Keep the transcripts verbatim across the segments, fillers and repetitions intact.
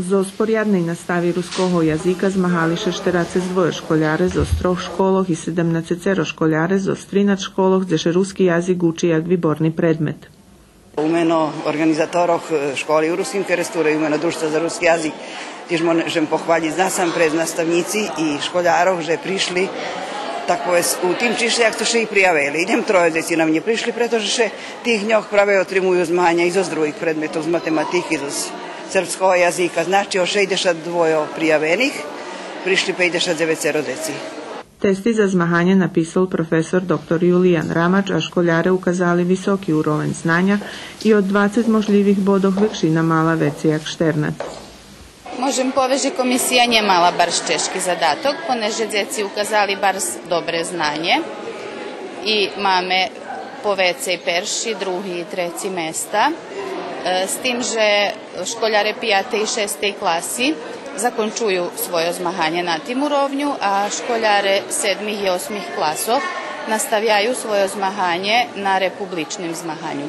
Зоз порядней настави руского язика змагали ше штерацец двойо школяре зоз трох школох и седемнацецеро школяре зоз тринац школох, дзе ше руски язик учи як виборни предмет. У мено орґанизаторох, е, школи у Руским Керестуре, у мено Дружтва за руски язик, тиж можем похвалїц насампредз наставнїци и школярох же пришли, так повесц, у тим чишлє як цо ше и приявели. И лєм тройо дзеци нам нє пришли, прето же ше тих дньох праве отримую змаганя и зоз других предметох, з математики, зоз сербского язика. Значи, од шейдзешат двойо приявених пришли пейдзешат дзевецеро дзеци. Тести за змаганє написал професор доктор Юлиян Рамач, а школяре указали високи уровень знаня и од двацец можлївих бодох векшина мала вецей як штернац. Можем повесц же комисия нє мала барз чежки задаток, понеже дзеци указали барз добре знанє и маме повецей перши, други и треци места. Е, з тим же школяре пиятей и шестей класи закончую свойо змаганє на тим уровню, а школяре седмих и осмих класох наставяю свойо змаганє на републичним змаганю.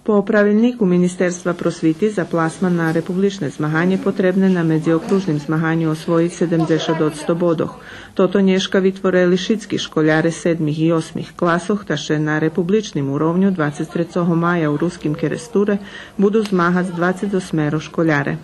По правилнїку Министерства просвити за пласман на републичне змаганє потребне на медзиокружним змаганю освоїц седемдзешат одсто бодох. Тото нєшка витворели шицки школяре седмих и осмих класох, та ше на републичним уровню двацец трецого мая у Руским Керестуре буду змагац двацец осмеро школяре.